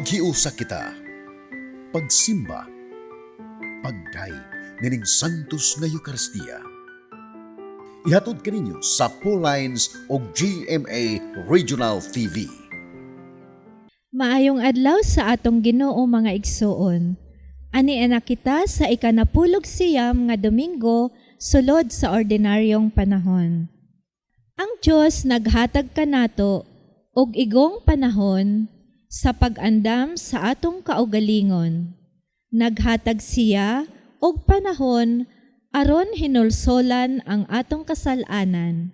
Maghiusa kita. Pagsimba. Pagdayeg nining Santos nga Eukaristiya. Ihatod kaninyo sa Lines o GMA Regional TV. Maayong adlaw sa atong Ginoo, mga igsuon. Ani na kita sa 19 nga Domingo sulod sa ordinaryong panahon. Ang Dios naghatag kanato og igong panahon sa pag-andam sa atong kaugalingon. Naghatag siya og panahon aron hinulsolan ang atong kasal-anan,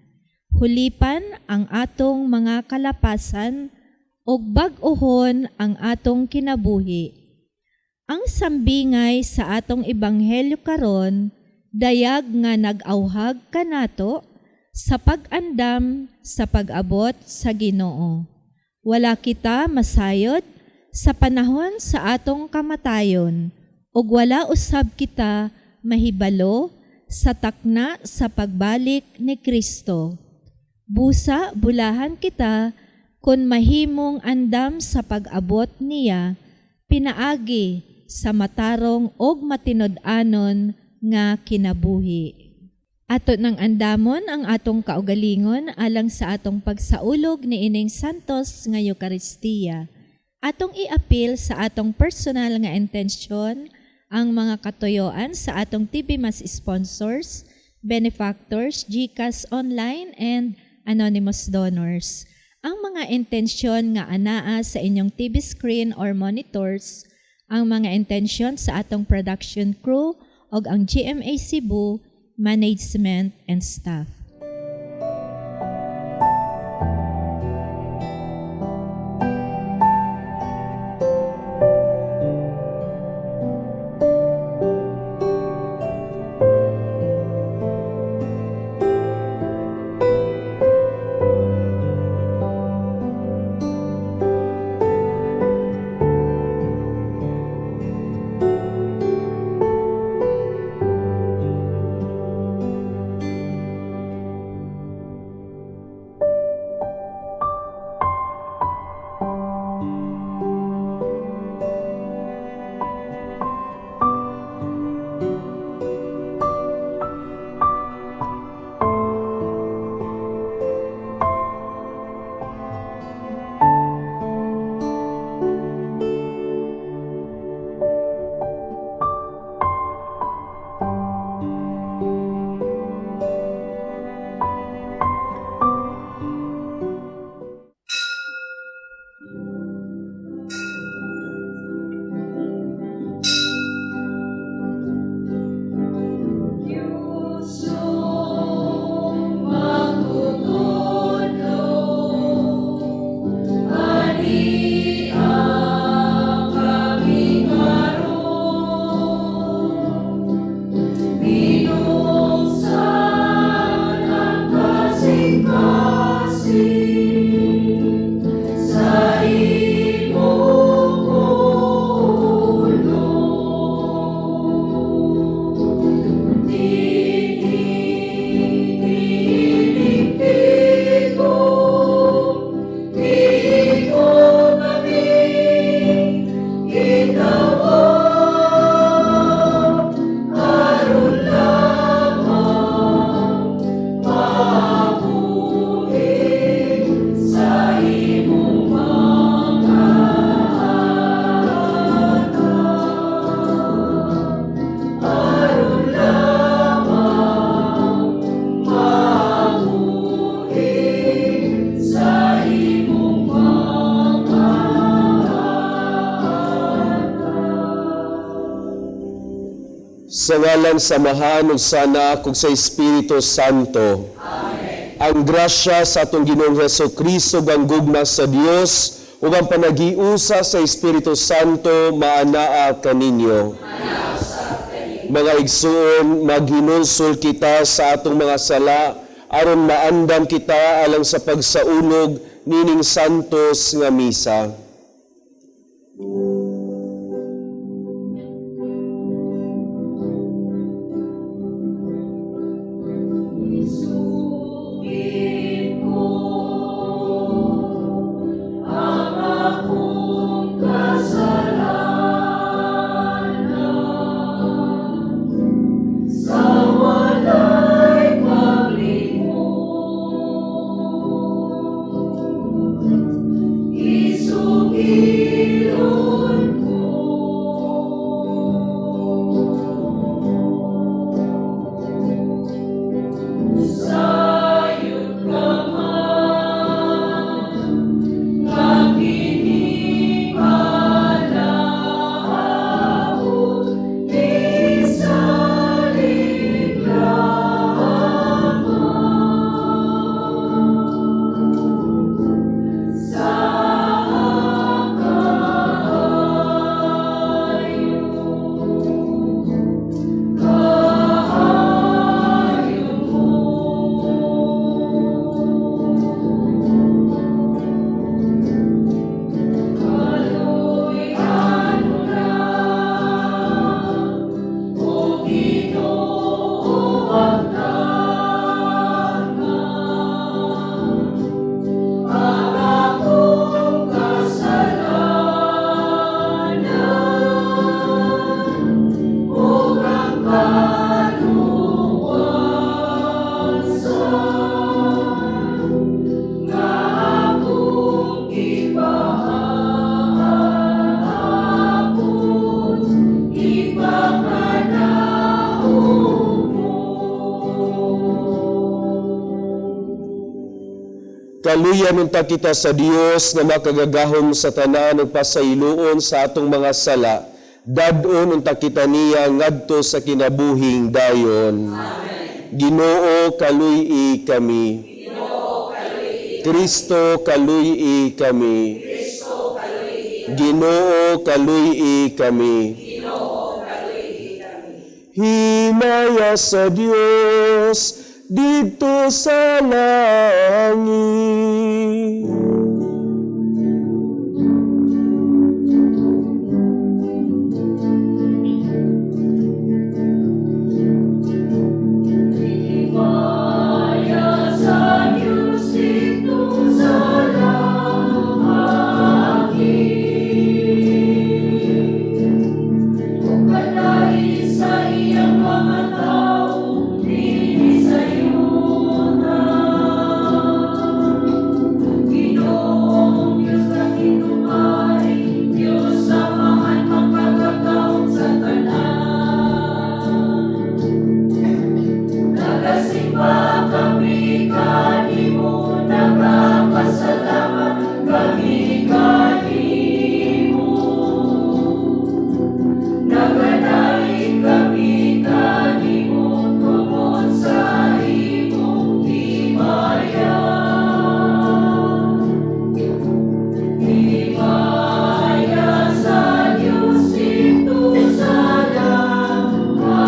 hulipan ang atong mga kalapasan ug bag-ohon ang atong kinabuhi. Ang sambingay sa atong ebanghelyo karon dayag nga nag-awhag kanato sa pag-andam sa pag-abot sa Ginoo. Wala kita masayod sa panahon sa atong kamatayon ug wala usab kita mahibalo sa takna sa pagbalik ni Kristo. Busa bulahan kita kung mahimong andam sa pag-abot niya pinaagi sa matarong og matinud-anon nga kinabuhi. Ato nang andamon ang atong kaugalingon alang sa atong pagsaulog ni ining Santos nga Eukaristiya. Atong iapil sa atong personal nga intensyon ang mga katuyoan sa atong TV Mass sponsors, benefactors, GCash Online, and anonymous donors. Ang mga intensyon nga anaa sa inyong TV screen or monitors, ang mga intensyon sa atong production crew ug ang GMA Cebu management and staff. Sa ngalan sa Amahan ug sa Anak ug sa Espiritu Santo. Amen. Ang grasya sa atong Ginoong Hesus Kristo ug ang gugma sa Dios ug ang panagiusa sa Espiritu Santo maanaa kaninyo. Mga igsuon, maghinulsol kita sa atong mga sala aron maandam kita alang sa pagsaulog nining santos nga misa. Ang akong kasalanan. Kaluyan unta kita sa Dios nga makagagahom sa tanan ug pasayloon sa atong mga sala. Dad-on unta kita niya ngadto sa kinabuhing dayon. Amen. Ginoo, kaluy-i kami. Ginoo, kaluy-i. Kristo, kaluy-i kami. Kristo, kaluy-i. Ginoo, kaluy-i kami. Ginoo, kaluy-i kami. Himaya sa Dios didto sa langit. Himaya sa Diyos didto sa langit. Ug kalahi sa iyang mga tawo dinhi sa yuta. Ginoong Diyos dakilong Hari, Diyos Amahan makagagahom sa tanan. Nagasimba kami kanimo, nagapasalamat kami kanimo. Nagadaig kami kanimo tungod sa imong himaya. Himaya sa Diyos didto sa langit.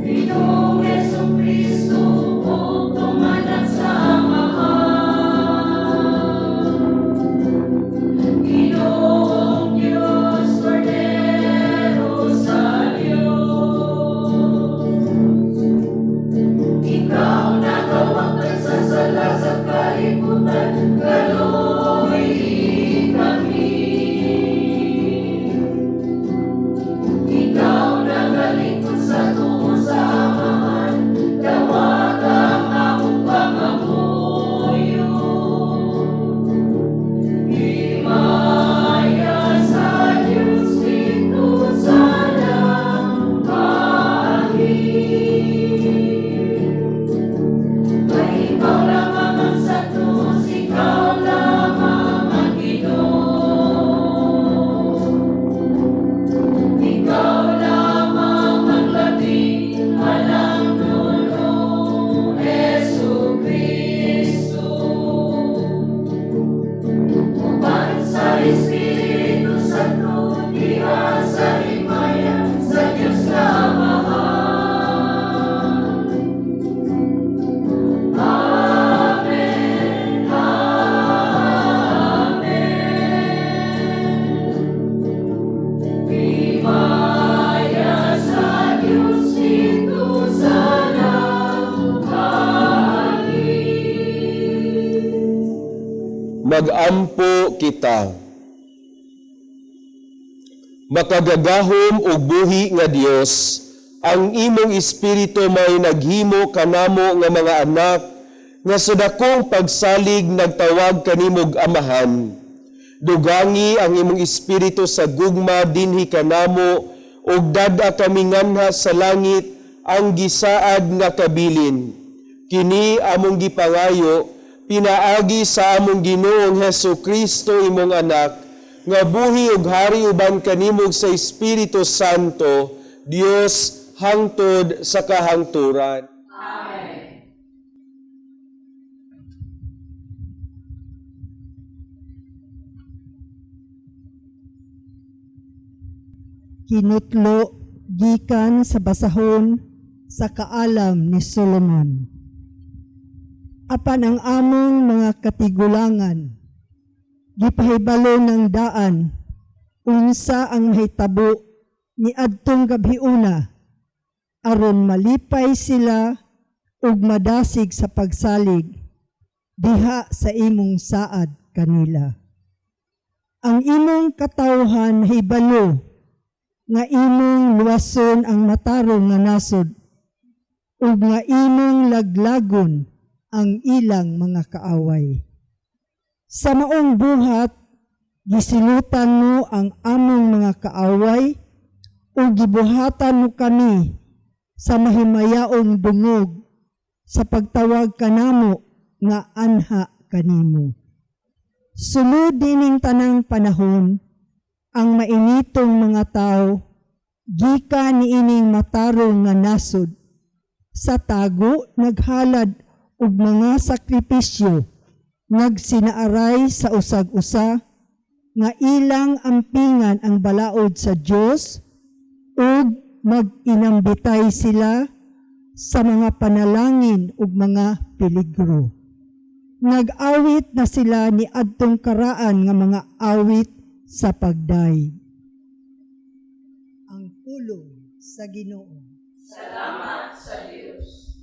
Ginoong Jesu Kristo, bugtong Anak sa Amahan. Ginoong Diyos, Kordero sa Diyos. Ikaw nagawagtang sa sala sa kalibutan, kaluy-i kami. Ikaw nagalingkod sa tuo sa Amahan, dawata ang among pangamuyo. Himaya sa Diyos didto sa langit. Kay ikaw lamang ang santos, ikaw lamang ang Ginoo. Ikaw lamang ang labing walang dulo, Jesu Kristo. Uban sa Espiritu Santo, diha sa himaya, sa Diyos nga Amahan. Amen. Amen. Himaya sa Diyos didto sa langit. Magampo kita. Makagagahom ug buhi nga Dios, ang imong espiritu may naghimo kanamo nga mga anak nga sa dakong pagsalig nagtawag kanimog Amahan. Dugangi ang imong espiritu sa gugma dinhi kanamo ug dad-a kami nganha sa langit ang gisaad nga kabilin. Kini among gipangayo pinaagi sa among Ginoong Hesus Kristo, imong anak, nga buhi ug hari uban kanimo sa Espiritu Santo, Dios, hangtod sa kahangturan. Kinutlo gikan sa basahon sa Kaalam ni Solomon. Apan ang among mga katigulangan gipahibalo ng daan unsa ang mahitabo niadtong gabhiuna, aron malipay sila ug madasig sa pagsalig diha sa imong saad kanila. Ang imong katawhan hibalo nga imong luwason ang matarong nga nasod ug nga imong laglagon ang ilang mga kaaway. Sa maong buhat, gisilutan mo ang among mga kaaway ug gibuhatan mo kami sa mahimayaong dungog. sa pagtawag kanamo nga anha kanimo. Sulod dining tanang panahon, ang mainitong mga tao gikan niining matarong nga nasod sa tago naghalad og mga sakripisyo, nagsinaaray sa usag-usa nga ilang ampingan ang balaod sa Dios ug mag-inambitay sila sa mga panalangin ug mga peligro. Nag-awit na sila ni adtong karaan nga mga awit sa pagdayeg. Ang pulong sa Ginoo. Salamat sa Diyos.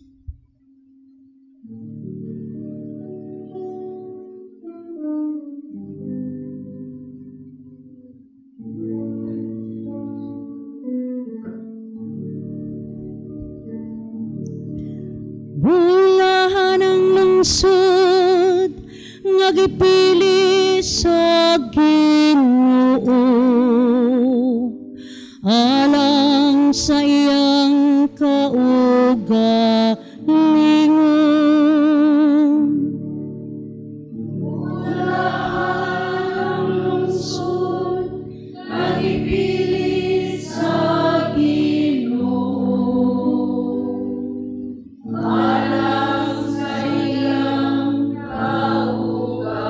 Bulahan ang lungsod nga gipili sa Ginoo alang sa iyang kaugalingon. Bulahan ang lungsod nga gipili sa Ginoo alang sa iyang kaugalingon.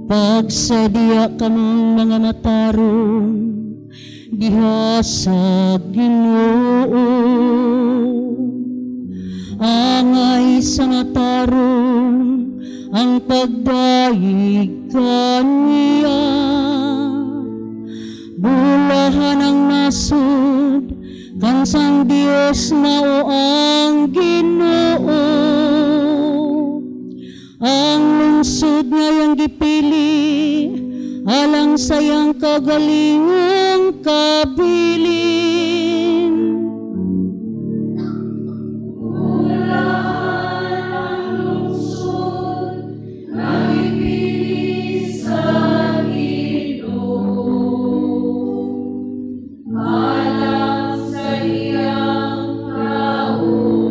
Pagsadya kamong mga matarong diha sa Ginoo, angay sa matarong ang pagdayeg kaniya. Bulahan ang nasod kansang Dios mao ang Ginoo. Ang lungsod nga iyang gipili alang sa iyang kaugalingong kabilin. Bulahan ang lungsod nga gipili sa Ginoo alang sa iyang kaugalingon.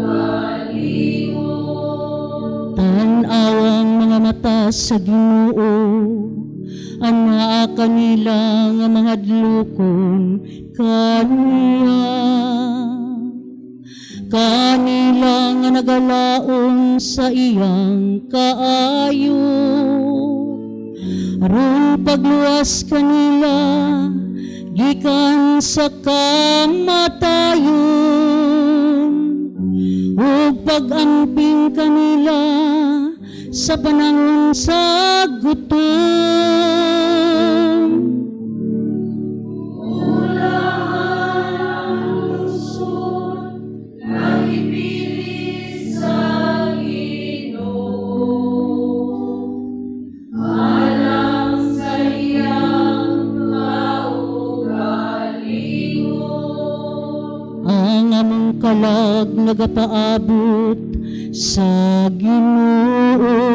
Tan-aw ang mga mata sa Ginoo, anaa kanila nga mga dlukon kaniya. Kanila nga nagalaom sa iyang kaayo. Aron pagluwas kanila gikan sa kamatayon ug pag-amping kanila sa panahon sa gutom. Bulahan ang lungsod nga gipili sa Ginoo alang sa iyang kaugalingon. Ang among kalag nagapaabot sa Ginoo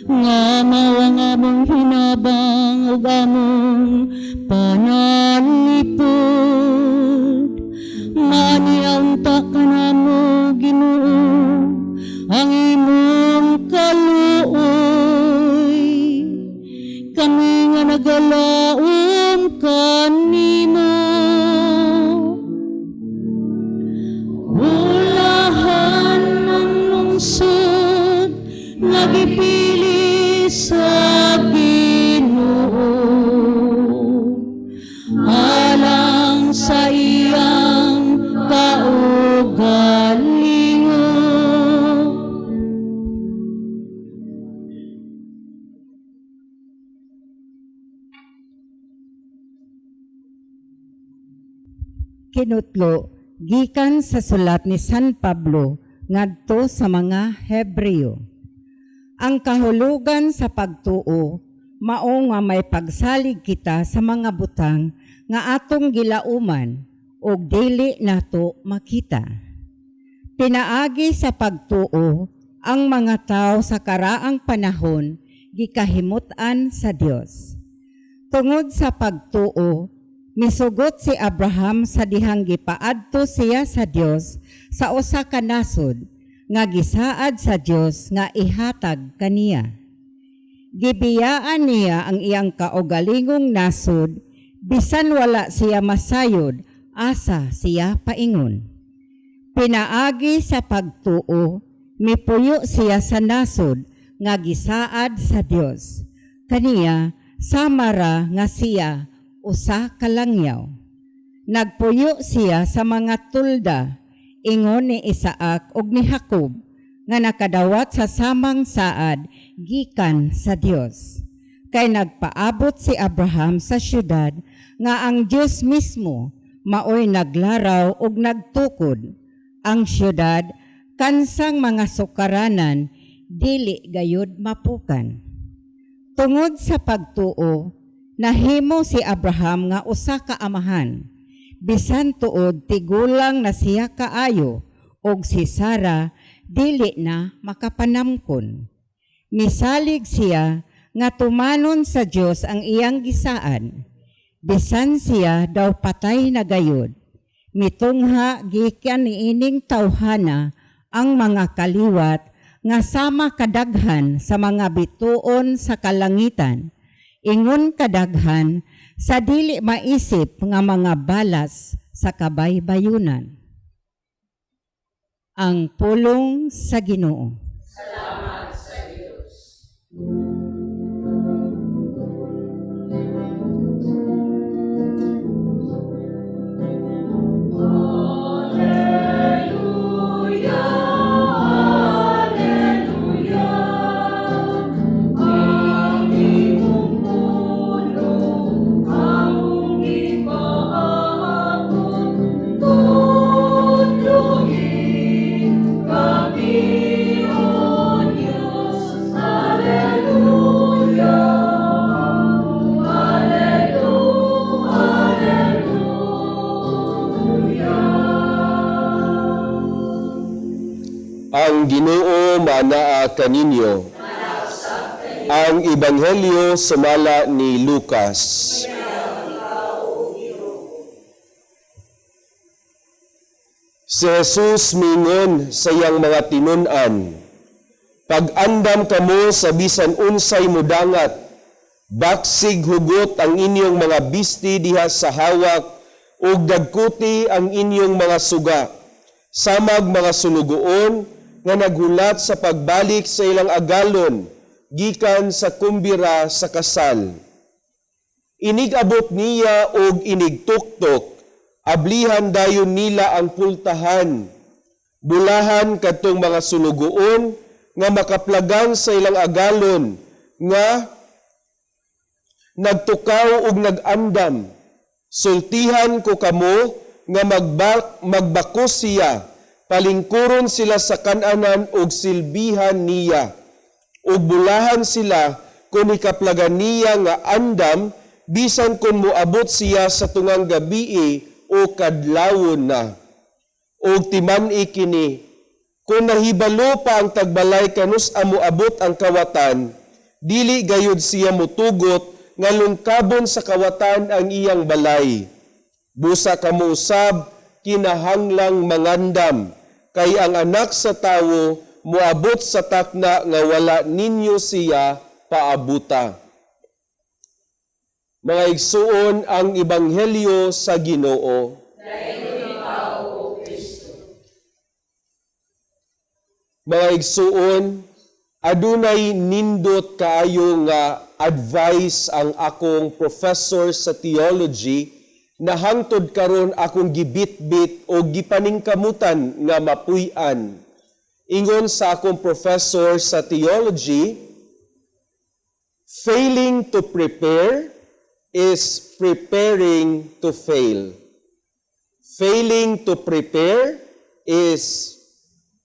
nga mao ang among hinabang ug among panalipod. Maaniya unta kanamo, Ginoo, ang imong kaluoy, kami nga nagalaom kanimo. Bulahan ang lungsod nga gipili sa Ginoo alang sa iyang kaugalingon. Kinutlo gikan sa sulat ni San Pablo ngadto sa mga Hebreo. Ang kahulugan sa pagtuo mao nga may pagsalig kita sa mga butang nga atong gilauman ug dili nato makita. Pinaagi sa pagtuo ang mga tao sa karaang panahon gikahimut-an sa Dios. Tungod sa pagtuo, Misugot si Abraham sa dihang gipaadto siya sa Dios sa usa ka nasod nga gisaad sa Dios nga ihatag kaniya. Gibiyaan niya ang iyang kaugalingong nasod bisan wala siya masayod asa siya paingon. Pinaagi sa pagtuo, mipuyo siya sa nasod nga gisaad sa Dios. Kaniya samara nga siya usa ka langyaw. Nagpuyo siya sa mga tulda, ingon ni Isaac ug ni Jacob, nga nakadawat sa samang saad gikan sa Dios. Kay nagpaabot si Abraham sa syudad nga ang Dios mismo maoy naglaraw ug nagtukod. Ang syudad kansang mga sukaranan dili gayud mapukan. Tungod sa pagtuo, nahimo si Abraham nga usa ka amahan. Bisan tuod tigulang na siya kaayo ug si Sara dili na makapanamkon. Misalig siya nga tumanon sa Dios ang iyang gisaad. Bisan siya daw patay na gayud. Mitungha gikan niining tawhana ang mga kaliwat nga sama kadaghan sa mga bituon sa kalangitan. Ingon kadaghan sa dili maisip nga mga balas sa kabaybayunan. Ang pulong sa Ginoo. Ang imong pulong among gipaabot, tudlohi kami, O Diyos. Alleluia, Alleluia, Alleluia. Ang Ginoo manaa kaninyo. Ang Ebanghelyo sumala ni Lucas. Si Jesus mingon sa iyang mga tinun-an, "Pag-andam kamo sa bisan unsay mudangat, baksig hugot ang inyong mga bisti diha sa hawak ug dagkuti ang inyong mga suga, samag mga sulugoon nga naghulat sa pagbalik sa ilang agalon gikan sa kumbira sa kasal. Inig-abot niya og inigtuktok, ablihan dayon nila ang pultahan. Bulahan kadtong mga sulugoon nga makaplagan sa ilang agalon nga nagtukaw og nag-andam. Sultihan ko kamo nga magbakos siya, palingkuron sila sa kananan og silbihan niya. Ug bulahan sila kung ikaplagan niya nga andam bisan kung moabot siya sa tungang gabii o kadlawon na. Og timan-i kini, kung nahibalo pa ang tagbalay kanus-a moabot ang kawatan, dili gayud siya mutugot nga lungkabon sa kawatan ang iyang balay. Busa kamo usab kinahanglang mangandam, kay ang Anak sa Tawo moabot sa takna nga wala ninyo siya paabuta." Mga igsuon, ang ebanghelyo sa Ginoo. Mga igsuon, adunay nindot kaayo nga advice ang akong professor sa theology na hangtod karon akong gibitbit o gipaningkamutan nga mapuy-an. Ingon sa akong professor sa theology, "Failing to prepare is preparing to fail. Failing to prepare is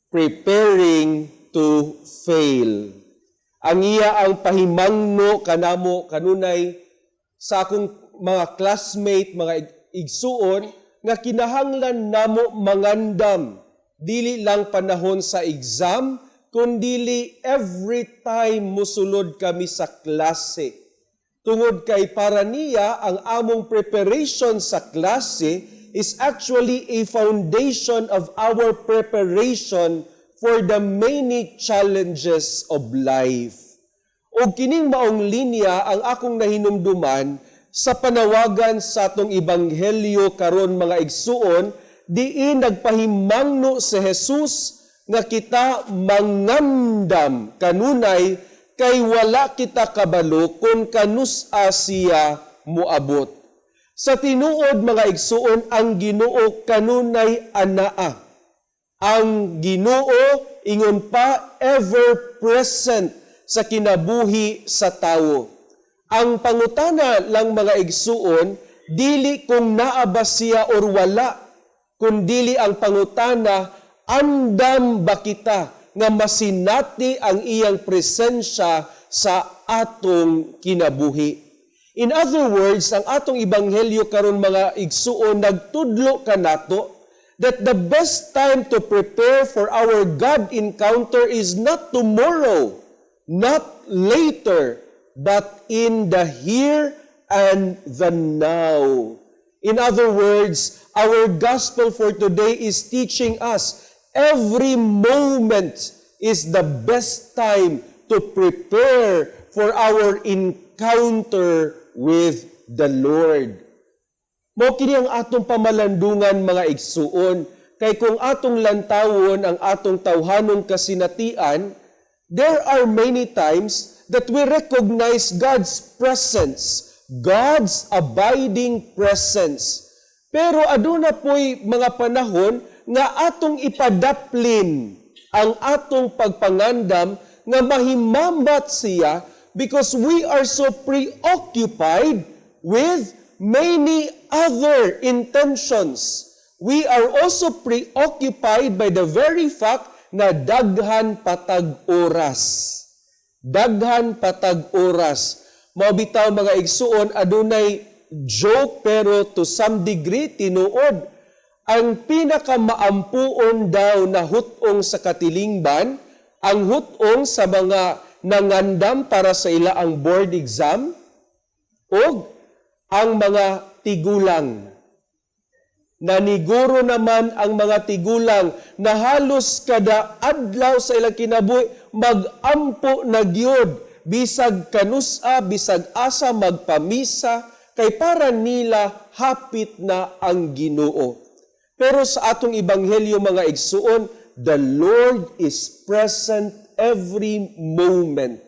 preparing to fail." Ang iya ang pahimangno kanamo kanunay sa akong mga classmate, mga igsuon, nga kinahanglan namo mangandam. Dili lang panahon sa exam, kundili every time musulod kami sa klase. Tungod kay para niya, ang among preparation sa klase is actually a foundation of our preparation for the many challenges of life. O kining maong linya ang akong nahinumduman sa panawagan sa atong ebanghelyo karon, mga igsuon, diin nagpahimangno si Jesus nga kita mangandam kanunay kay wala kita kabalo kung kanus-a siya moabot. Sa tinuod, mga igsuon, ang Ginoo kanunay anaa. Ang Ginoo, ingon pa, ever present sa kinabuhi sa tawo. Ang pangutana lang, mga igsuon, dili kung naa ba siya or wala, kundili ang pangutana, andam ba kita nga masinati ang iyang presensya sa atong kinabuhi? In other words, ang atong ebanghelyo karon, mga igsuon, nagtudlo kanato that the best time to prepare for our God encounter is not tomorrow, not later, but in the here and the now. In other words, our gospel for today is teaching us every moment is the best time to prepare for our encounter with the Lord. Mao kini ang atong pamalandungan, mga igsuon, kay kung atong lantawon ang atong tawhanong kasinatian, there are many times that we recognize God's presence, God's abiding presence. Pero aduna po'y mga panahon nga atong ipadaplin ang atong pagpangandam nga mahimamat siya because we are so preoccupied with many other intentions. We are also preoccupied by the very fact na daghan pa tag oras. Daghan pa tag oras. Mao bitaw, mga igsuon, adunay joke pero to some degree tinuod. Ang pinakamaampuon daw na hutong sa katilingban, ang hutong sa mga nangandam para sa ila ang board exam ug ang mga tigulang. Naniguro naman ang mga tigulang na halos kada adlaw sa ilang kinabuhi magampo na gyud, bisag kanusa, bisag asa, magpamisa kay para nila hapit na ang Ginoo. Pero sa atong ebanghelyo, mga igsuon, the Lord is present every moment.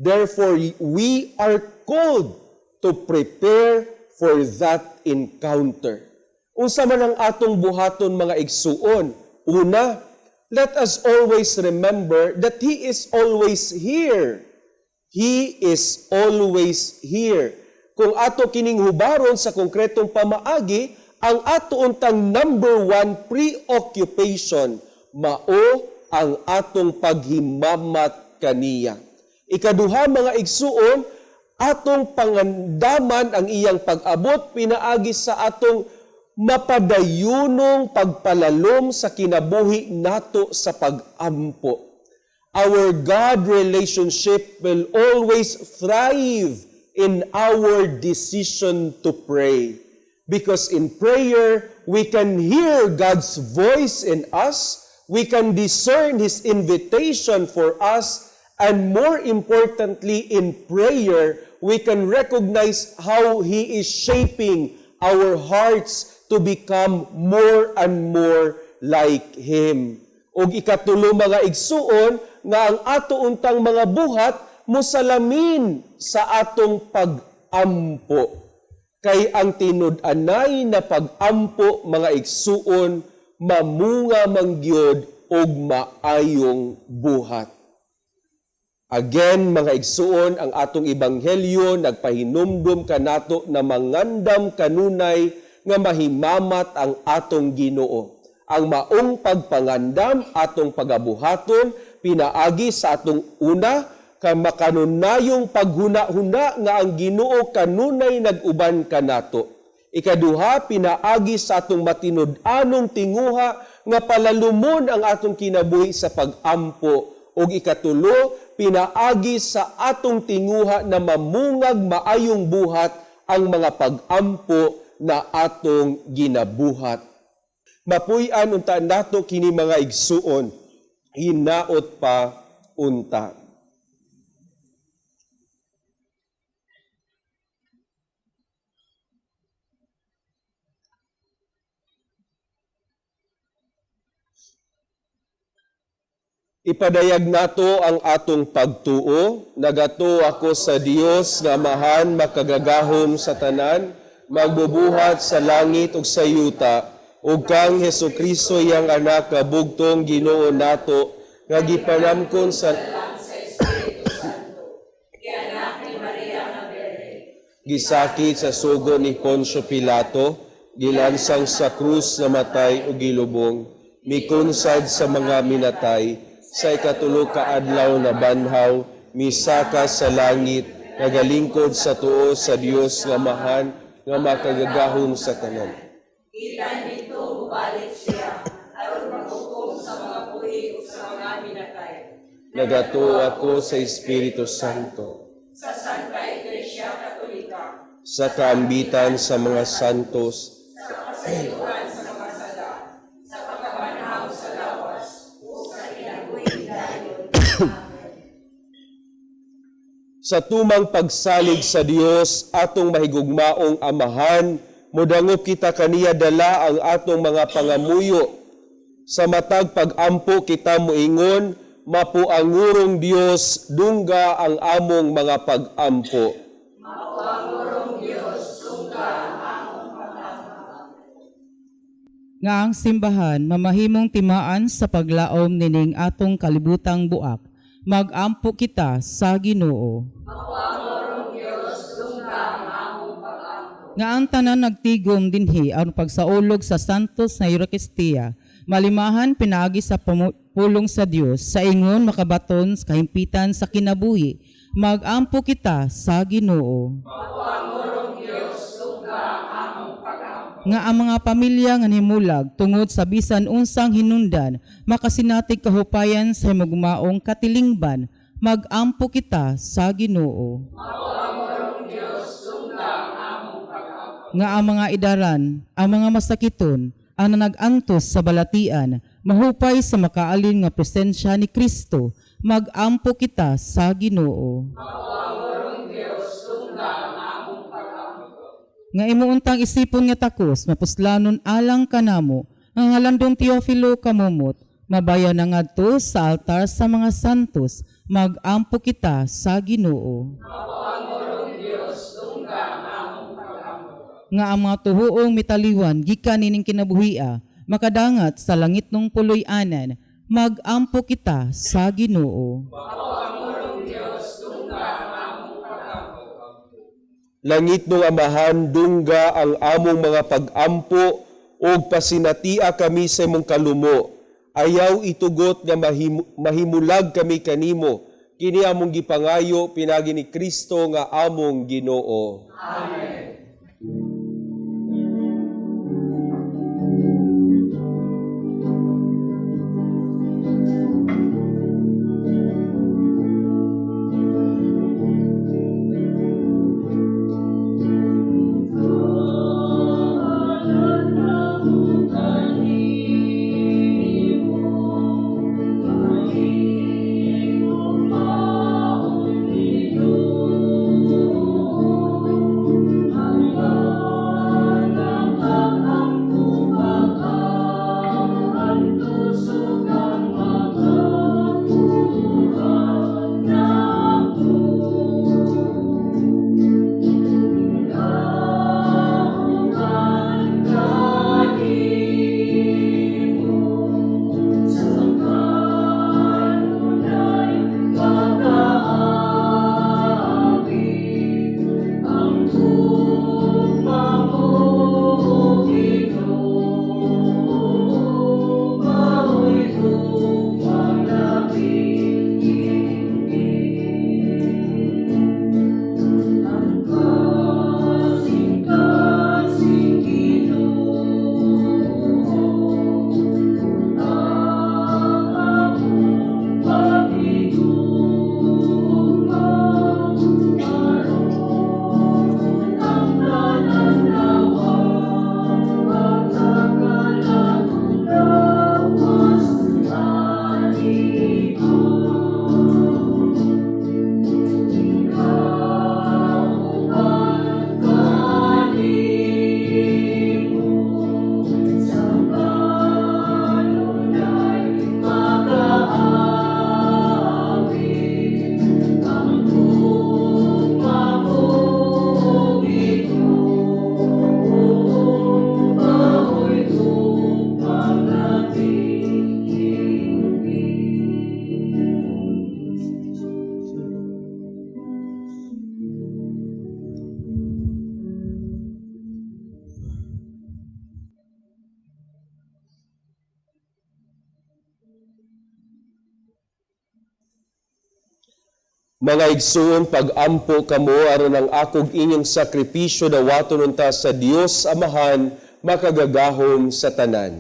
Therefore, we are called to prepare for that encounter. Unsa man ang atong buhaton, mga igsuon? Una, let us always remember that He is always here. He is always here. Kung ato kining hubaron sa konkretong pamaagi, ang ato untang number one preoccupation mao ang atong paghimamat kaniya. Ikaduha, mga igsuon, atong pangandaman ang iyang pag-abot pinaagi sa atong mapadayunong pagpalalom sa kinabuhi nato sa pag-ampo. Our God relationship will always thrive in our decision to pray. Because in prayer, we can hear God's voice in us, we can discern His invitation for us, and more importantly, in prayer, we can recognize how He is shaping our hearts to become more and more like Him. Og ikatulo, mga igsuon, nga ang ato untang mga buhat mosalamin sa atong pag-ampo. Kay ang tinud-anay na pag-ampo, mga igsuon, mamunga man gyud og maayong buhat. Again, mga igsuon, ang atong ebanghelyo nagpahinumdum kanato na mangandam kanunay nga mahimamat ang atong Ginoo. Ang maong pagpangandam atong pagabuhaton pinaagi sa atong una kay makanunayong paghuna-huna nga ang Ginoo kanunay nag-uban kanato. Ikaduha, pinaagi sa atong matinud-anong tinguha nga palalumon ang atong kinabuhi sa pag-ampo. Ug ikatulo, pinaagi sa atong mapadayunong pinaagi sa atong tinguha na mamungag maayong buhat ang mga pag-ampo na atong ginabuhat. Mapuy-an unta nato kini mga igsuon, hinaot pa unta. Ipadayag nato ang atong pagtuo, nagatuo ako sa Dios nga Amahan makagagahom sa tanan, magbubuhat sa langit ug sa yuta, ug kang Hesukristo iyang anak nga bugtong Ginoo nato, nga gipanamkon sa gisakit sa sugo ni Poncio Pilato, gilansang sa krus, namatay ug gilubong, mikunsad sa mga minatay, sa ikatulo ka adlaw nabanhaw, misaka sa langit, nagalingkod sa tuo sa Dios nga Amahan nga makagagahom sa tanan. Nagatuo ako sa Espiritu Santo. Sa kaambitan sa mga santos, sa tumang pagsalig sa Dios atong mahigugmaong Amahan, modangop kita kaniya dala ang atong mga pangamuyo. Sa matag pag-ampo kita moingon, "Mapuangurong Dios, dungga ang among mga pag-ampo." Nga ang simbahan mamahimong timaan sa paglaom nining atong kalibutang buak. Magampo kita sa Ginoo. Nga ang tanan nagtigom dinhi aron pagsaulog sa Santos na Eucharistia, malimahan pinaagi sa pulong sa Dios sa ingon makabaton sa kahimpitan sa kinabuhi. Magampo kita sa Ginoo. Nga ang mga pamilya nga nimulag tungod sa bisan unsang hinungdan makasinatig kahupayan sa himugmaong katilingban. Magampo kita sa Ginoo. Nga ang mga idaran, ang mga masakiton, ang nanagantos sa balatian, mahupay sa makaalin nga presensya ni Kristo. Magampo kita sa Ginoo. Nga imuuntang isipon nga takos, mapuslanon alang kanamo, ang halandong Teofilo Kamumot, mabaya na ngadto sa altar sa mga santos. Magampo kita sa Ginoo. Nga ang mga tuhuong mitaliwan gikan nining kinabuhia, makadangat sa langit nung puloy-anan. Magampo kita sa Ginoo. Langit nung Amahan, dungga ang among mga pag-ampo ug pasinatia kami sa imong kalumo. Ayaw itugot nga mahimulag kami kanimo. Kini among gipangayo pinaagi ni Kristo nga among Ginoo. Amen. Mga igsuon, pag-ampo kamo aron ang akog inyong sakripisyo dawaton unta sa Dios Amahan makagagahom sa tanan.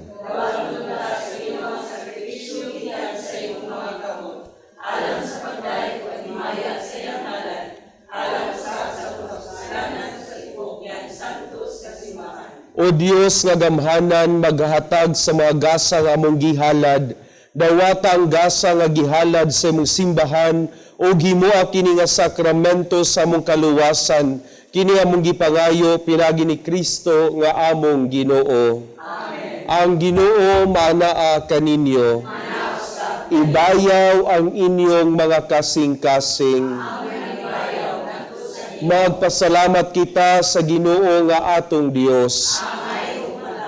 O Dios nga gamhanan, maghatag sa mga gasa nga among gihalad, dawata ang gasa nga gihalad sa imong simbahan ug himoa kini nga sakramento sa among kaluwasan. Kini among gipangayo pinaagi ni Kristo nga among Ginoo. Amen. Ang Ginoo manaa kaninyo. Ibayaw ang inyong mga kasing-kasing. Magpasalamat kita sa Ginoo nga atong Dios.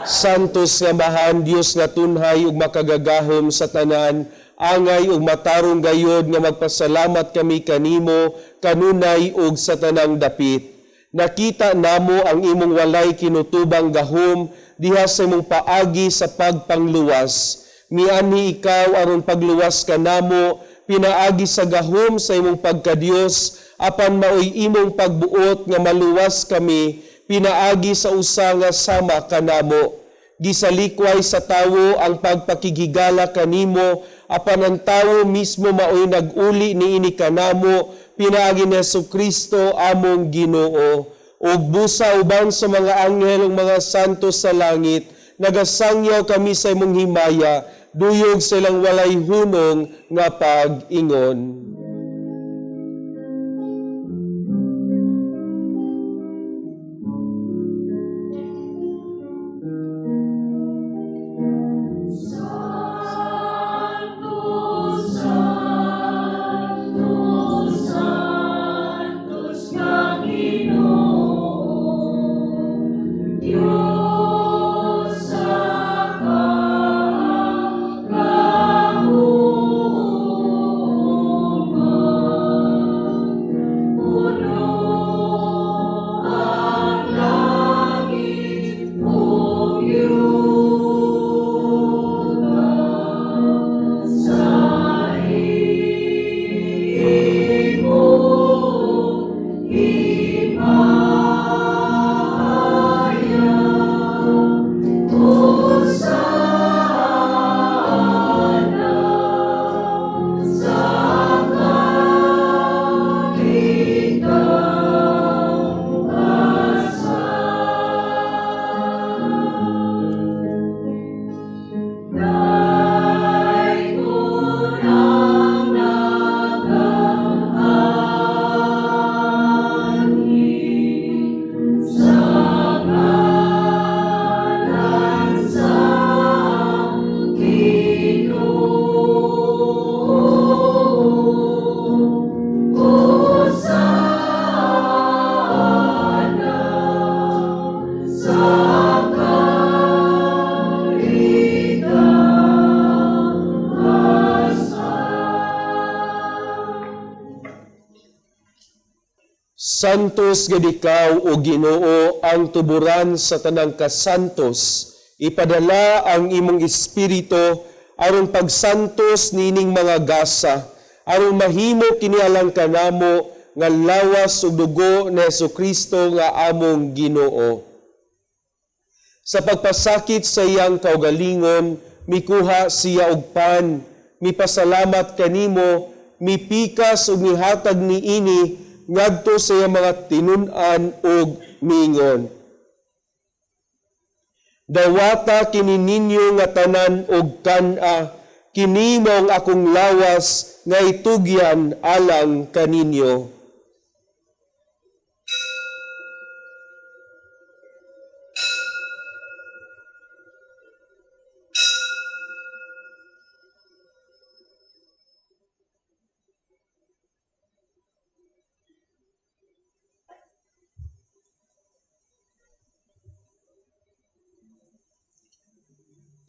Santos nga Amahan, Dios nga tunhay ug makagagahom sa tanan, angay ug matarong gayod nga magpasalamat kami kanimo kanunay ug sa tanang dapit. Nakita namo ang imong walay kinutubang gahom diha sa imong paagi sa pagpangluwas. Mianhi ikaw aron pagluwas kanamo pinaagi sa gahom sa imong pagkadiyos, apan maoy imong pagbuot nga maluwas kami pinaagi sa usa nga sama kanamo. Gisalikway sa tawo ang pagpakighigala kanimo, apan ang tawo mismo maoy nag-uli niini kanamo pinaagi ni Hesukristo among Ginoo. Ug busa uban sa mga anghel ug mga santo sa langit, nagasangyaw kami sa imong himaya, duyog sa ilang walay hunong nga pag-ingon. Sanctus, Sanctus, Sanctus nga Ginoo, Dios sa kagahuman. Puno ang langit ug yuta sa imong himaya. Hosana sa kalikasan. Daygon ang nagaanhi sa ngalan sa Ginoo. Hosana sa kalikasan. Santos gid ikaw, o Ginoo, ang tuburan sa tanang kasantos. Ipadala ang imong espiritu aron pagsantos nining mga gasa, aron mahimo kini alang kanamo nga lawas ug dugo ni Hesukristo nga among Ginoo. Sa pagpasakit sa iyang kaugalingon, mikuha siya og pan, mipasalamat kanimo, mipikas ug mihatag niini ngadto sa iyang mga tinun-an ug miingon: Dawata kini ninyo nga tanan og kan-a, kini mao ang akong lawas nga itugyan alang kaninyo.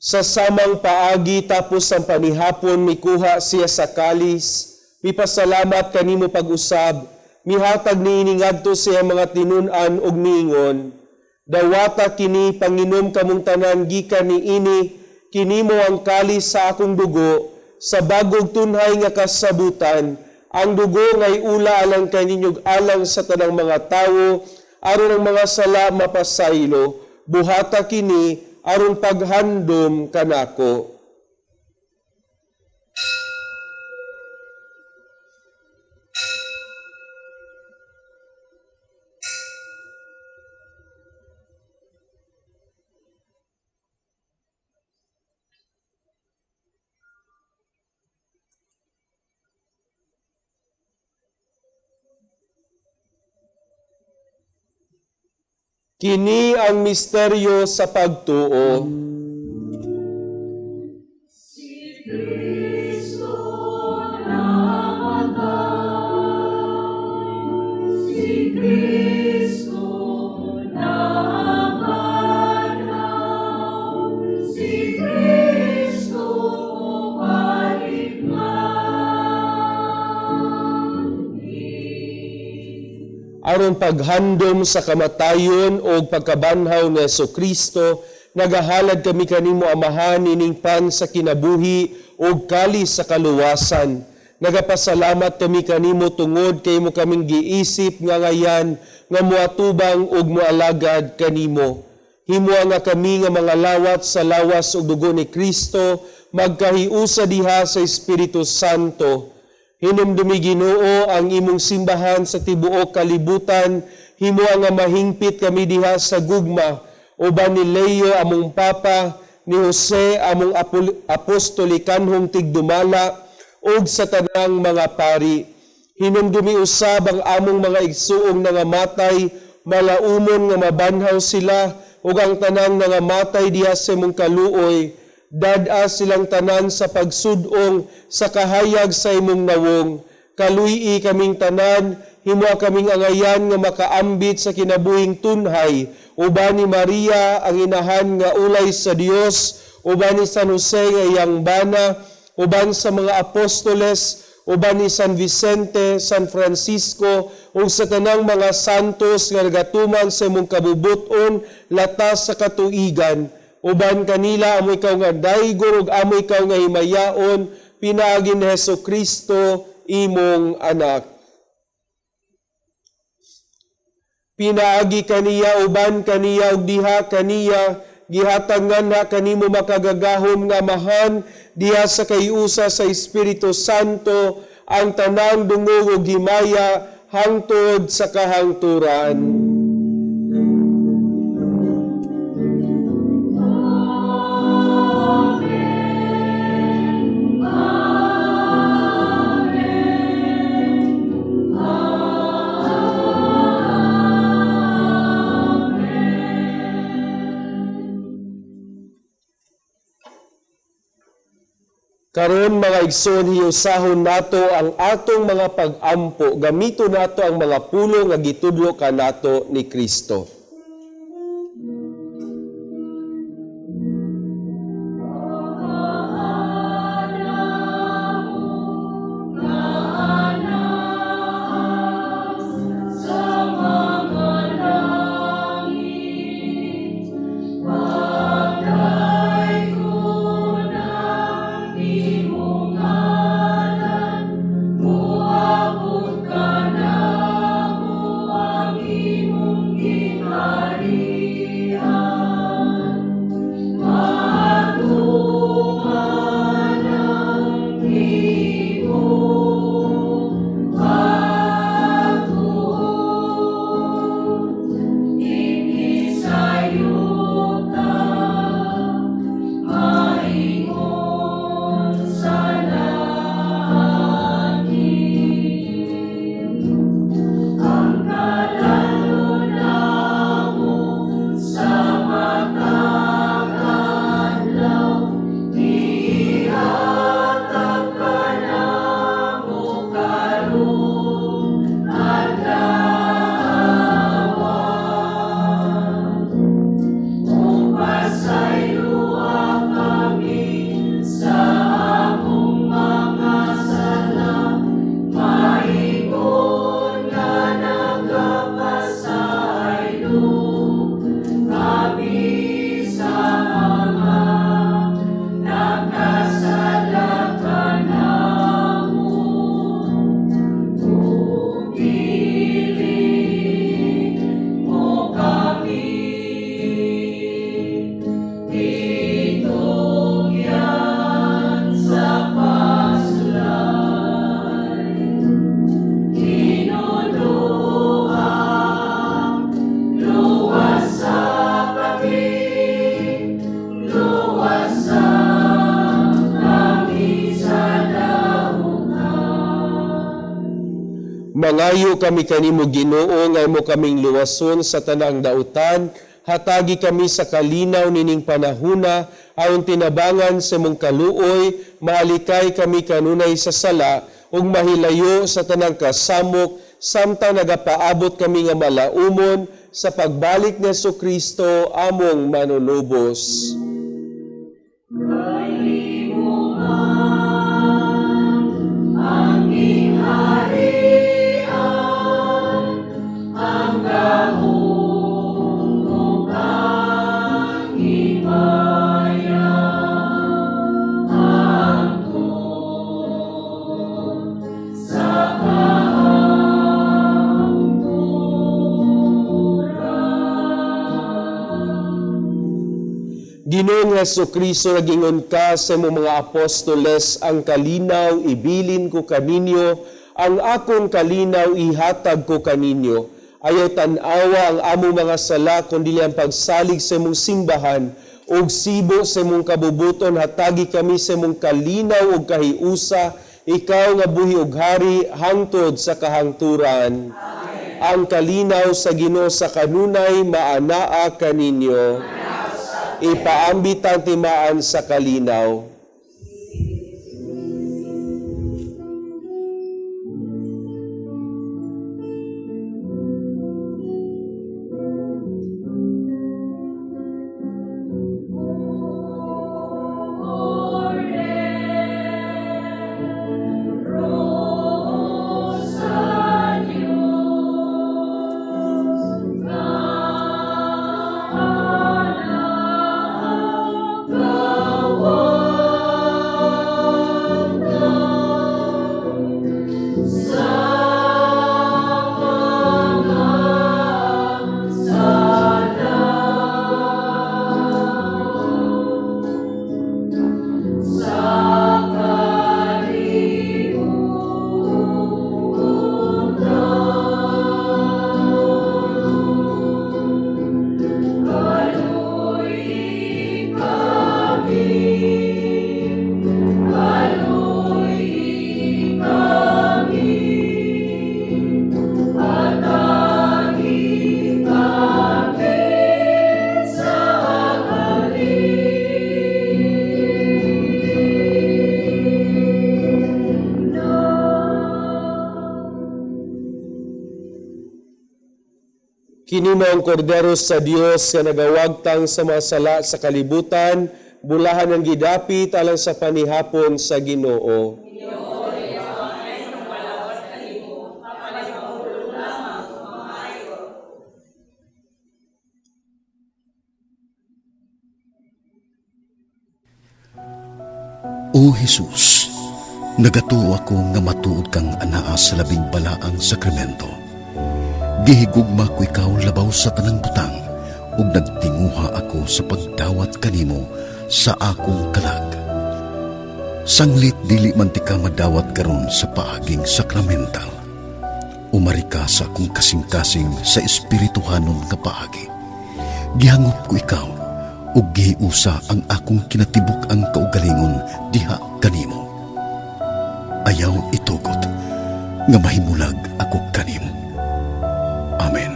Sa samang paagi tapos ang panihapon, mikuha siya sa kalis, mipasalamat kanimo pag-usab, mihatag niini ngadto sa iyang mga tinun-an ug miingon: Dawata kini, panginom kamong tanan gikan niini, kini mao ang kalis sa akong dugo sa bagong tunhay nga kasabutan. Ang dugo ngay ula alang kaninyo alang sa tanang mga tawo aron ang mga sala mapasaylo. Buhata kini aron paghandom kanako. Kini ang misteryo sa pagtuo. Si Kristo namatay, si Kristo nabanhaw, si Kristo balik Aron paghandom sa kamatayon o pagkabanhaw ni Hesus Kristo, nagahalad kami kanimo, Amahan, ining pan sa kinabuhi ug kalis sa kaluwasan. Nagapasalamat kami kanimo tungod kay mo kaming giisip nga ngayan nga moatubang ug moalagad kanimo. Himoa nga kami nga mga lawat sa lawas ug dugo ni Kristo magkahiusa diha sa Espiritu Santo. Hinumdumi, Ginoo, ang imong simbahan sa tibuok kalibutan, himoa nga mahingpit kami diha sa gugma uban ni Leo among Papa, ni Jose among apostolikanhong tigdumala ug sa tanang mga pari. Hinumdumi usab ang among mga igsuong nangamatay, malaumon nga mabanhaw sila ug ang tanang nangamatay diha sa imong kaluoy. Dad-a silang tanan sa pagsudong sa kahayag sa imong nawong. Kaluy-i kaming tanan, himoa kaming angayan nga makaambit sa kinabuhing tunhay, uban ni Maria ang inahan nga ulay sa Dios, uban ni San Jose nga iyang bana, uban sa mga apostoles, uban ni San Vicente, San Francisco, ug sa tanang mga santos nga nagatuman sa imong kabubuton latas sa katuigan. Uban kanila amo ikaw nga daygon ug amo ikaw nga himayaon pinaagi ni Hesus Kristo, imong anak. Pinaagi kaniya, uban kaniya ug diha kaniya, gihatag nganha kanimo makagagahom nga Amahan diha sa kahiusa sa Espiritu Santo ang tanang dungog ug himaya hangtod sa kahangturan. Karon, mga igsoon, hiusahon nato ang atong mga pag-ampo. Gamito nato ang mga pulong nga gitudlo kanato ni Kristo. Sa mga langit, pagdaygon ang imong ngalan, moabot kanamo ang imong gingharian. Mangayo kami kanimo, Ginoo, nga imo kaming luwason sa tanang dautan, hatagi kami sa kalinaw nining panahuna, aron tinabangan sa imong kaluoy, maalikay kami kanunay sa sala, ug mahilayo sa tanang kasamok, samtang nagapaabot kami nga malaumon sa pagbalik ni Kristo among manunubos. Ang gingharian, ang gahom ug ang himaya, hangtod sa kahangturan. Ginoong Hesus Kristo, nagingon ka sa imong mga apostoles, "Ang kalinaw ibilin ko kaninyo, ang akong kalinaw ihatag ko kaninyo. Ayaw tan-awa ang among mga sala, kundi ang pagsalig sa imong simbahan, ug sibo sa imong kabubuton, hatagi kami sa imong kalinaw ug kahiusa, ikaw nga buhi ug hari hangtod sa kahangturan." Amen. Ang kalinaw sa Ginoo sa kanunay maanaa kaninyo. Ipaambit ang timaan sa kalinaw. Sa Diyos nga anagawan sa mga sala sa kalibutan. Kaluy kami, kaluy kami, hatagi kami sa kalinaw. Kini mao ang Kordero sa Dios nga nagawagtang sa mga sala sa kalibutan, bulahan ang gidapit alang sa panihapon sa Ginoo. O Jesus, nagatuo ako nga matuod kang anaa sa labing balaang sakramento. Gihigugma ko ikaw labaw sa tanang butang ug nagtinguha ako sa pagdawat kanimo sa akong kalag. Sanglit dili man tika madawat karon sa paaging sakramental. Umari ka sa akong kasing-kasing sa espirituhanon nga paagi. Gihangop ko ikaw ug gihiusa ang akong kinatibuk-ang kaugalingon diha kanimo. Ayaw itugot nga mahimulag ako kanimo. Amen.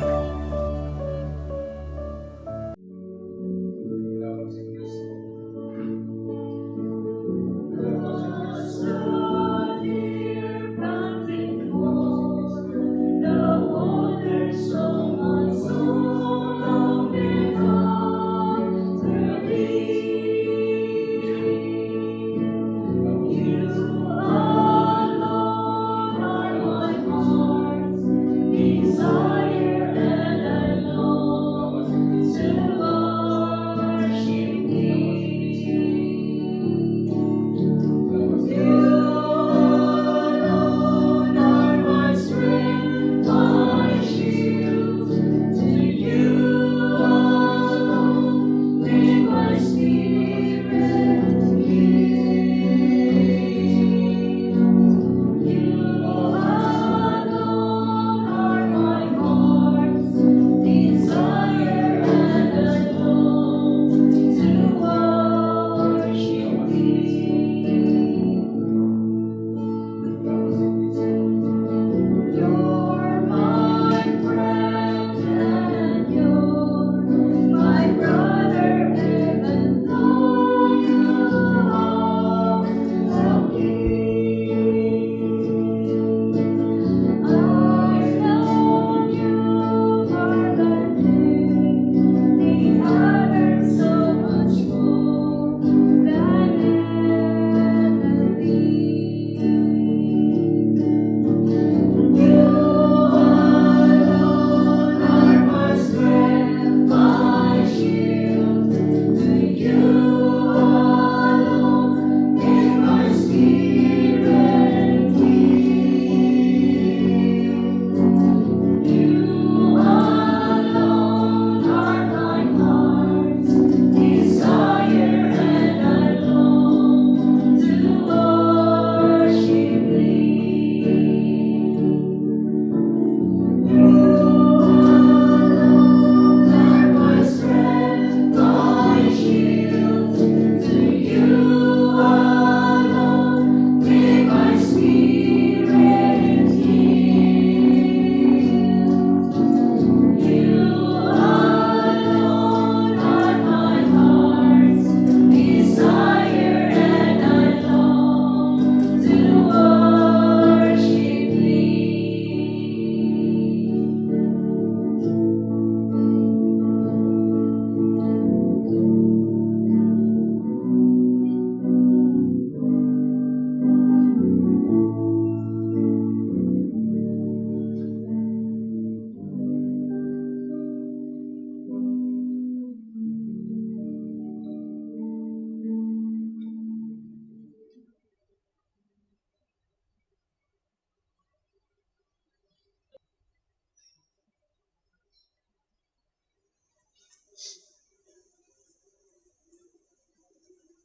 The waters of my soul longed after thee. You alone are my heart's desire.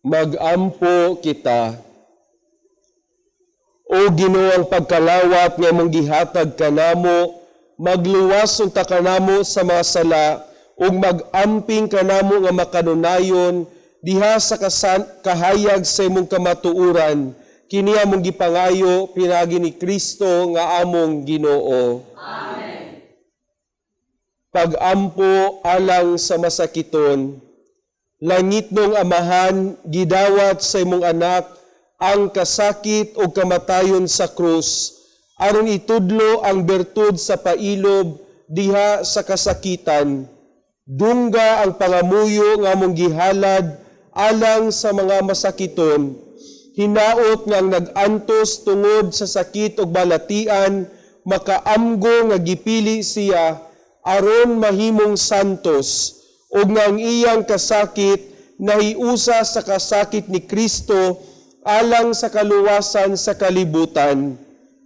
Magampo kita. O Ginoo, ang pagkalawat nga imong gihatag kanamo, magluwas unta kanamo sa mga sala ug mag-amping kanamo nga makanunayon diha sa kahayag sa imong kamatuoran. Kini among gipangayo pinaagi ni Kristo nga among Ginoo. Amen. Pag-ampo alang sa masakiton. Langitnong Amahan, gidawat sa imong anak ang kasakit o kamatayon sa krus, aron itudlo ang bertud sa pailob diha sa kasakitan. Dungga ang pangamuyo nga among gihalad alang sa mga masakiton. Hinaot nga ang nag-antos tungod sa sakit ug balatian, makaamgo nga gipili siya aron mahimong santos, ug nga ang iyang kasakit nahiusa sa kasakit ni Kristo alang sa kaluwasan sa kalibutan.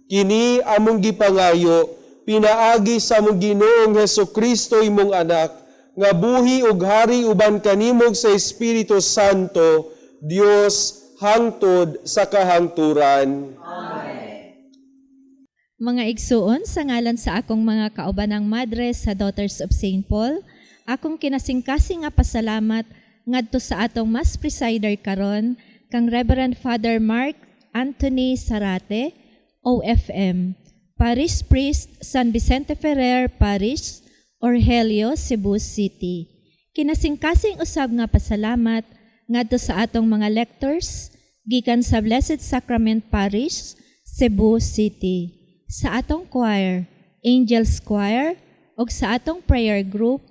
Kini among gipangayo pinaagi sa among Ginoong Hesus Kristo, imong anak, nga buhi ug hari uban kanimo sa Espiritu Santo, Dios, hangtod sa kahangturan. Mga igsuon, sa ngalan sa akong mga kaubanang madre sa Daughters of St. Paul, akong kinasingkasing nga pasalamat ngadto sa atong Mass presider karon kang Reverend Father Mark Anthony Sarate, OFM, Parish Priest, San Vicente Ferrer Parish, Orgelio, Cebu City. Kinasingkasing usab nga pasalamat ngadto sa atong mga lectors gikan sa Blessed Sacrament Parish, Cebu City. Sa atong choir, Angels Choir, ug sa atong prayer group,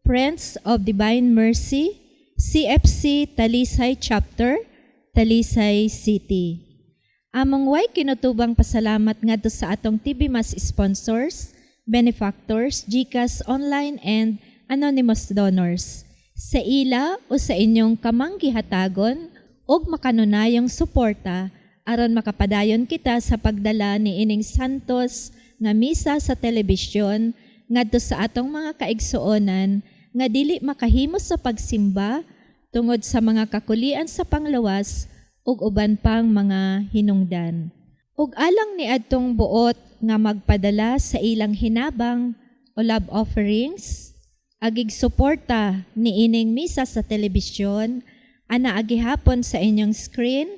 Friends of Divine Mercy, CFC Talisay Chapter, Talisay City. Among way kinutubang pasalamat ngadto sa atong TV Mass sponsors, benefactors, GCash online and anonymous donors. Sa ila o sa inyong kamanggihatagon ug makanunayong suporta aron makapadayon kita sa pagdala ni ining santos nga misa sa telebisyon ngadto sa atong mga kaigsuonan nga dili makahimo sa pagsimba tungod sa mga kakulian sa panglawas ug uban pang mga hinungdan. Ug alang ni adtong buot nga magpadala sa ilang hinabang o love offerings, agig suporta ni ining misa sa telebisyon, ana agihapon sa inyong screen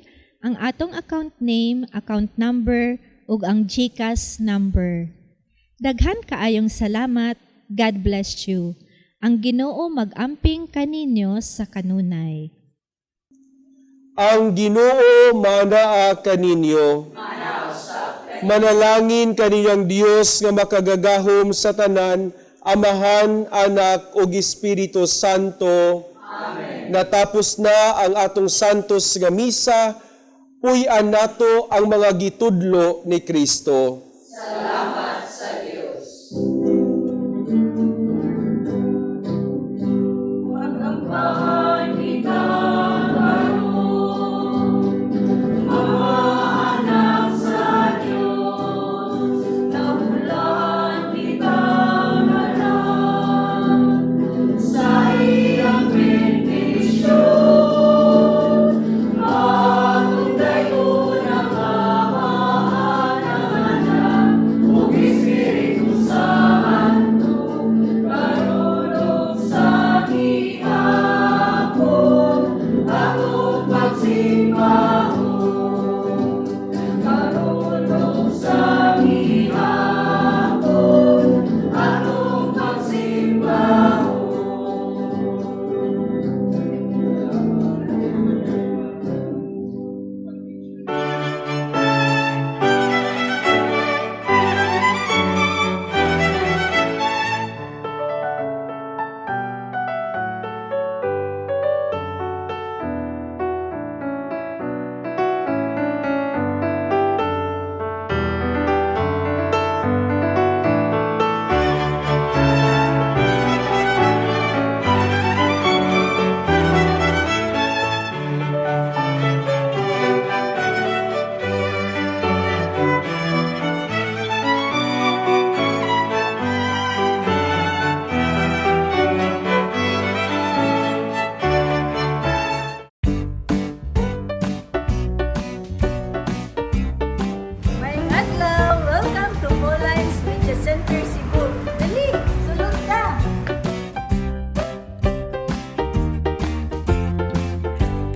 ang atong account name, account number ug ang GCash number. Daghan kaayong salamat. God bless you. Ang Ginoo mag-amping kaninyo sa kanunay. Ang Ginoo manaa kaninyo. Manalangin kaninyang Dios nga makagagahom sa tanan, Amahan, Anak ug Espiritu Santo. Amen. Natapos na ang atong santos nga misa, puy-an nato ang mga gitudlo ni Kristo. Salamat sa Dios. Magampahan kita karon, mga anak sa Dios, nahulan kita tanan sa iyang bendisyon. Atong dayuon ang Amahan, ang Anak,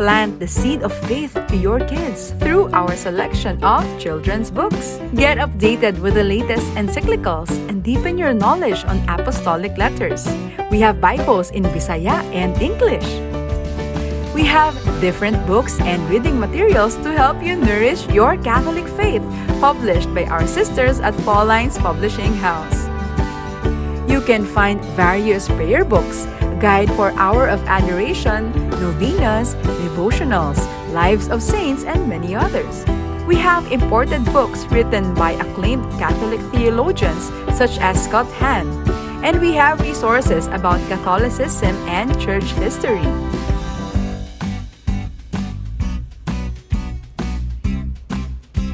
Plant the seed of faith to your kids through our selection of children's books. Get updated with the latest encyclicals and deepen your knowledge on apostolic letters. We have Bibles in Bisaya and English. We have different books and reading materials to help you nourish your Catholic faith, published by our sisters at Paulines Publishing House. You can find various prayer books, guide for Hour of Adoration, novenas, devotionals, lives of saints, and many others. We have imported books written by acclaimed Catholic theologians such as Scott Hahn, and we have resources about Catholicism and church history.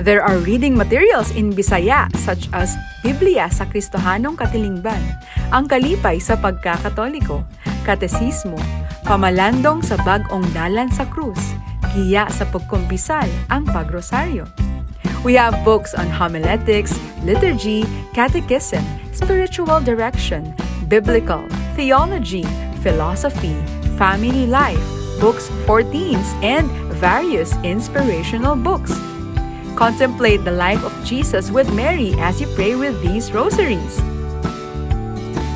There are reading materials in Bisaya such as Biblia sa Kristohanong Katilingban, Ang Kalipay sa Pagkakatoliko, Katesismo, Pamalandong sa Bag-ong Dalan sa Krus, Giya sa Pagkumpisal, Ang Pagrosaryo. We have books on homiletics, liturgy, catechism, spiritual direction, biblical, theology, philosophy, family life, books for teens, and various inspirational books. Contemplate the life of Jesus with Mary as you pray with these rosaries.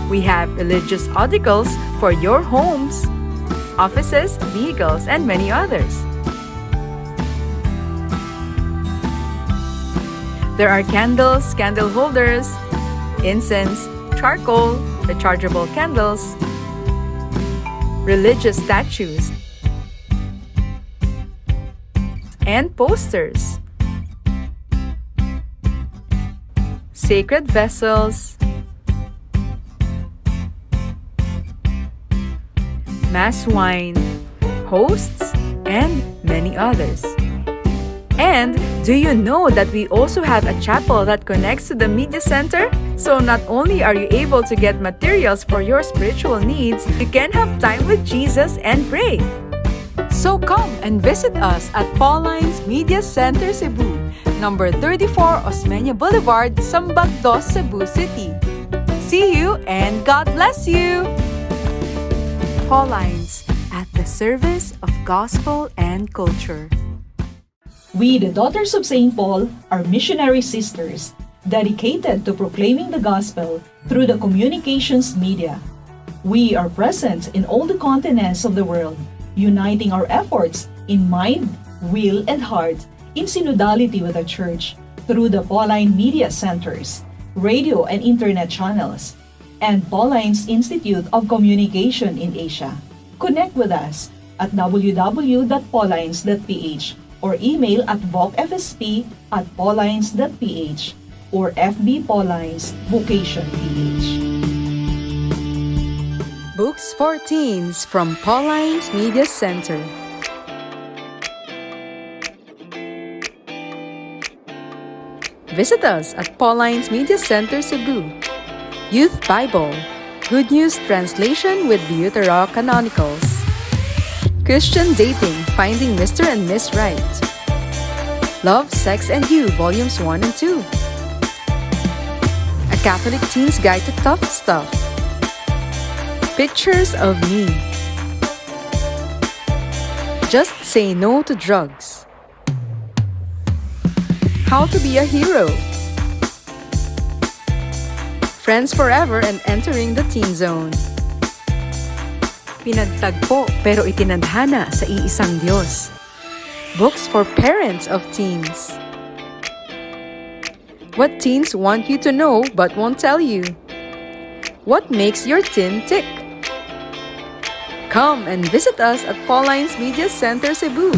We have religious articles for your homes, offices, vehicles, and many others. There are candles, candle holders, incense, charcoal, rechargeable candles, religious statues, and posters. Sacred vessels, mass wine, hosts, and many others. And do you know that we also have a chapel that connects to the media center? So not only are you able to get materials for your spiritual needs, you can have time with Jesus and pray. So come and visit us at Pauline's Media Center Cebu, number 34 Osmeña Boulevard, Sambag Dos, Cebu City. See you and God bless you! Paulines, at the service of gospel and culture. We, the Daughters of St. Paul, are missionary sisters dedicated to proclaiming the gospel through the communications media. We are present in all the continents of the world, uniting our efforts in mind, will, and heart in synodality with the Church through the Pauline Media Centers, radio and internet channels, and Pauline's Institute of Communication in Asia. Connect with us at www.paulines.ph or email at vocfsp@paulines.ph or FB Paulines Vocation PH. Books for Teens from Pauline's Media Center. Visit us at Pauline's Media Center, Cebu. Youth Bible, Good News Translation with Deuterocanonicals. Christian Dating, Finding Mr. and Miss Right. Love, Sex, and You, Volumes 1 and 2. A Catholic Teen's Guide to Tough Stuff. Pictures of Me. Just Say No to Drugs. How to Be a Hero. Friends Forever and Entering the Teen Zone. Pinagtagpo pero itinadhana sa iisang Diyos. Books for parents of teens. What teens want you to know but won't tell you. What makes your teen tick? Come and visit us at Pauline's Media Center, Cebu.